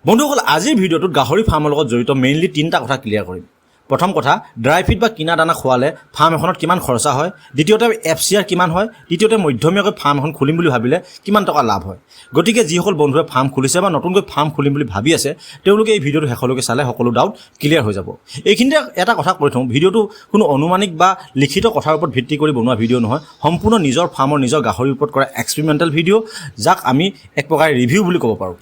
বন্ধুসকল, আজিৰ ভিডিঅ'টোত গাহৰি ফাৰ্মৰ লগত জড়িত মেইনলি তিনিটা কথা ক্লিয়াৰ কৰিম। প্ৰথম কথা, ড্ৰাই ফিড বা কিনা দানা খোৱালে ফাৰ্ম এখনত কিমান খৰচা হয়। দ্বিতীয়তে, এফচিআৰ কিমান হয়। তৃতীয়তে, মধ্যমীয়াকৈ ফাৰ্ম এখন খুলিম বুলি ভাবিলে কিমান টকা লাভ হয়। গতিকে যিসকল বন্ধুৱে ফাৰ্ম খুলিছে বা নতুনকৈ ফাৰ্ম খুলিম বুলি ভাবি আছে, তেওঁলোকে এই ভিডিঅ'টো শেষলৈকে চালে সকলো ডাউট ক্লিয়াৰ হৈ যাব। এইখিনিতে এটা কথা কৈ থওঁ, ভিডিঅ'টো কোনো অনুমানিক বা লিখিত কথাৰ ওপৰত ভিত্তি কৰি বনোৱা ভিডিঅ' নহয়। সম্পূৰ্ণ নিজৰ ফাৰ্মৰ, নিজৰ গাহৰিৰ ওপৰত কৰা এক্সপেৰিমেণ্টেল ভিডিঅ', যাক আমি এক প্ৰকাৰে ৰিভিউ বুলি ক'ব পাৰোঁ।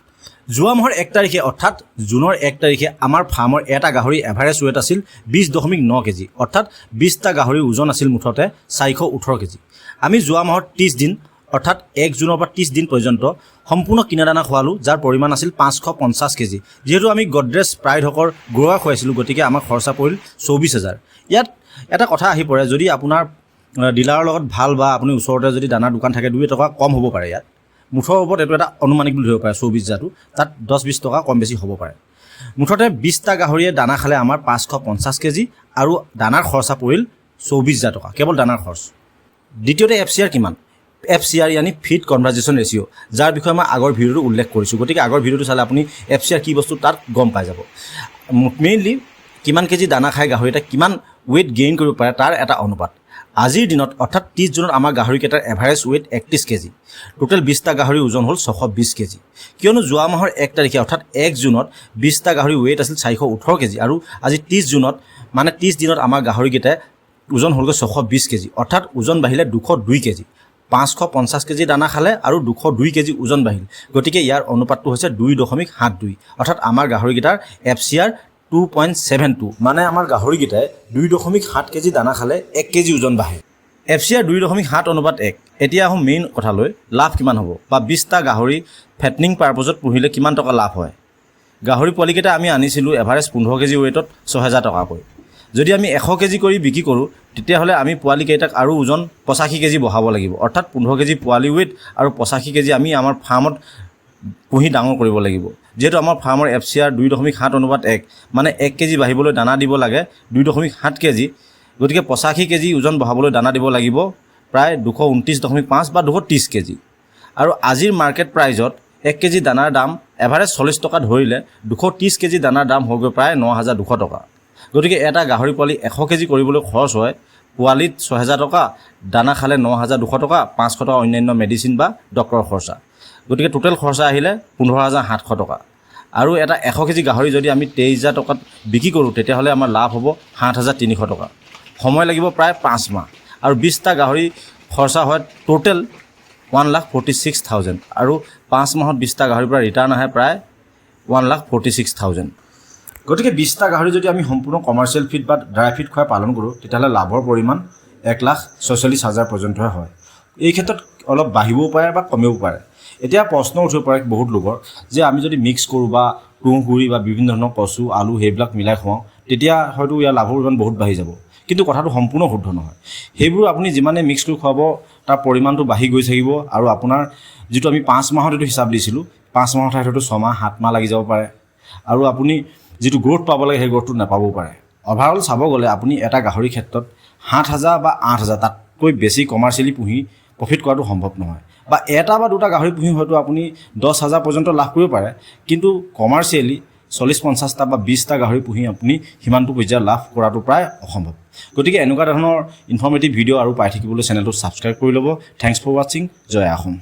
যোৱা মাহৰ 1 তাৰিখে, অৰ্থাৎ জুনৰ 1 তাৰিখে আমাৰ ফাৰ্মৰ এটা গাহৰি এভাৰেজ ৱেট আছিল 20.9 কেজি, অৰ্থাৎ 20টা গাহৰিৰ ওজন আছিল মুঠতে 418 কেজি। আমি যোৱা মাহৰ 30 দিন, অৰ্থাৎ 1 জুনৰ পৰা 30 দিন পৰ্যন্ত সম্পূৰ্ণ কিনা দানা খোৱালোঁ, যাৰ পৰিমাণ আছিল 550 কেজি। যিহেতু আমি গডৰেজ প্ৰাইড হকৰ গ্ৰ'ৱাৰ খুৱাইছিলোঁ, গতিকে আমাৰ খৰচা পৰিল 24,000। ইয়াত এটা কথা আহি পৰে, যদি আপোনাৰ ডিলাৰৰ লগত ভাল বা আপুনি ওচৰতে যদি দানাৰ দোকান থাকে, 2 টকা কম হ'ব পাৰে। ইয়াত মুঠৰ ওপৰত এইটো এটা অনুমানিক বুলি ধৰিব পাৰে। 24 হাজাৰটো তাত 10-20 টকা কম বেছি হ'ব পাৰে। মুঠতে 20টা গাহৰিয়ে দানা খালে আমাৰ 550 কেজি আৰু দানাৰ খৰচা পৰিল 24,000 টকা, কেৱল দানাৰ খৰচ। দ্বিতীয়তে, এফচিআৰ কিমান? এফচিআৰ ইয়ানি ফিড কনভাৰ্জন ৰেচিঅ', যাৰ বিষয়ে মই আগৰ ভিডিঅ'টো উল্লেখ কৰিছোঁ। গতিকে আগৰ ভিডিঅ'টো চালে আপুনি এফচিআৰ কি বস্তু তাত গম পাই যাব। মেইনলি কিমান কেজি দানা খাই গাহৰি এটা কিমান ৱেইট গেইন কৰিব পাৰে, তাৰ এটা অনুপাত। আজিৰ দিনত, অৰ্থাৎ 30 জুনত আমাৰ গাহৰিকেইটাৰ এভাৰেজ ৱেইট 31 কেজি। টোটেল 20টা গাহৰিৰ ওজন হ'ল 620 কেজি। কিয়নো যোৱা মাহৰ 1 তাৰিখে, অৰ্থাৎ 1 জুনত 20টা গাহৰি ৱেইট আছিল 418 কেজি আৰু আজি 30 জুনত, মানে 30 দিনত আমাৰ গাহৰিকেইটাই ওজন হ'লগৈ 620 কেজি, অৰ্থাৎ ওজন বাঢ়িলে 202 কেজি। 550 কেজি দানা খালে আৰু 202 কেজি ওজন বাঢ়িল। গতিকে ইয়াৰ অনুপাতটো হৈছে 2.72, অৰ্থাৎ আমাৰ গাহৰিকেইটাৰ এফচিআৰ 2.72। মানে আমাৰ গাহৰিকেইটাই 2.7 কেজি দানা খালে 1 কেজি ওজন বাঢ়ে। এফচিআৰ 2.7 অনুপাত 1। এতিয়া আহোঁ মেইন কথালৈ, লাভ কিমান হ'ব বা 20টা গাহৰি ফেটনিং পাৰপজত পুহিলে কিমান টকা লাভ হয়? গাহৰি পোৱালিকেইটা আমি আনিছিলোঁ এভাৰেজ 15 কেজি ৱেইটত 6000 টকাকৈ। যদি আমি 100 কেজি কৰি বিক্ৰী কৰোঁ, তেতিয়াহ'লে আমি পোৱালিকেইটাক আৰু ওজন 85 কেজি বঢ়াব লাগিব। অৰ্থাৎ 15 কেজি পোৱালি ৱেইট আৰু 85 কেজি আমি আমাৰ ফাৰ্মত পুহি ডাঙৰ কৰিব লাগিব। যিহেতু আমাৰ ফাৰ্মৰ এফচিআৰ 2.7 অনুপাত 1, মানে 1 কেজি বাঢ়িবলৈ দানা দিব লাগে 2.7 কেজি। গতিকে 85 কেজি ওজন বঢ়াবলৈ দানা দিব লাগিব প্ৰায় 229.5 বা 230 কেজি। আৰু আজিৰ মাৰ্কেট প্ৰাইজত 1 কেজি দানাৰ দাম এভাৰেজ 40 টকা ধৰিলে 230 কেজি দানাৰ দাম হ'বগৈ প্ৰায় 9200 টকা। গতিকে এটা গাহৰি পোৱালি 100 কেজি কৰিবলৈ খৰচ হয় পোৱালিত 6000 টকা, দানা খালে 9200 টকা, 500 টকা অন্যান্য মেডিচিন বা ডক্টৰৰ খৰচা। গতিকে টোটেল খৰচা আহিলে 15,700 টকা। আৰু এটা 100 কেজি গাহৰি যদি আমি 23,000 টকাত বিক্ৰী কৰোঁ, তেতিয়াহ'লে আমাৰ লাভ হ'ব 7300 টকা। সময় লাগিব প্ৰায় 5 মাহ আৰু 20টা গাহৰি খৰচা হয় টোটেল 1,46,000 আৰু 5 মাহত 20টা গাহৰিৰ পৰা ৰিটাৰ্ণ আহে প্ৰায় 1,46,000। গতিকে 20টা গাহৰি যদি আমি সম্পূৰ্ণ কমাৰ্চিয়েল ফিড বা ড্ৰাই ফিড খুৱাই পালন কৰোঁ, তেতিয়াহ'লে লাভৰ পৰিমাণ 1,46,000 পৰ্যন্তহে হয়। এই ক্ষেত্ৰত অলপ বাঢ়িবও পাৰে বা কমিবও পাৰে। এতিয়া প্ৰশ্ন উঠিব পাৰে বহুত লোকৰ যে আমি যদি মিক্স কৰোঁ বা তুঁহগুৰি বা বিভিন্ন ধৰণৰ কচু, আলু সেইবিলাক মিলাই খুৱাওঁ, তেতিয়া হয়তো ইয়াৰ লাভৰ পৰিমাণ বহুত বাঢ়ি যাব। কিন্তু কথাটো সম্পূৰ্ণ শুদ্ধ নহয়। সেইবোৰ আপুনি যিমানে মিক্স কৰি খুৱাব, তাৰ পৰিমাণটো বাঢ়ি গৈ থাকিব আৰু আপোনাৰ যিটো আমি 5 মাহত এইটো হিচাপ দিছিলোঁ, 5 মাহৰ ঠাইত হয়তো 6 মাহ, 7 মাহ লাগি যাব পাৰে আৰু আপুনি যিটো গ্ৰ'থ পাব লাগে, সেই গ্ৰ'থটো নাপাবও পাৰে। অভাৰঅল চাব গ'লে আপুনি এটা গাহৰিৰ ক্ষেত্ৰত 7000 বা 8000, তাতকৈ বেছি কমাৰ্চিয়েলি পুহি প্ৰফিট কৰাটো সম্ভৱ নহয়। বা এটা বা দুটা গাহৰি পুহি হয়তো আপুনি 10,000 পৰ্যন্ত লাভ কৰিব পাৰে, কিন্তু কমাৰ্চিয়েলি 40-50টা বা 20টা গাহৰি পুহি আপুনি সিমানটো পৰ্যায়ত লাভ কৰাটো প্ৰায় অসম্ভৱ। গতিকে এনেকুৱা ধৰণৰ ইনফৰ্মেটিভ ভিডিঅ' আৰু পাই থাকিবলৈ চেনেলটো ছাবস্ক্ৰাইব কৰি ল'ব। Thanks for watching. Joy Assam.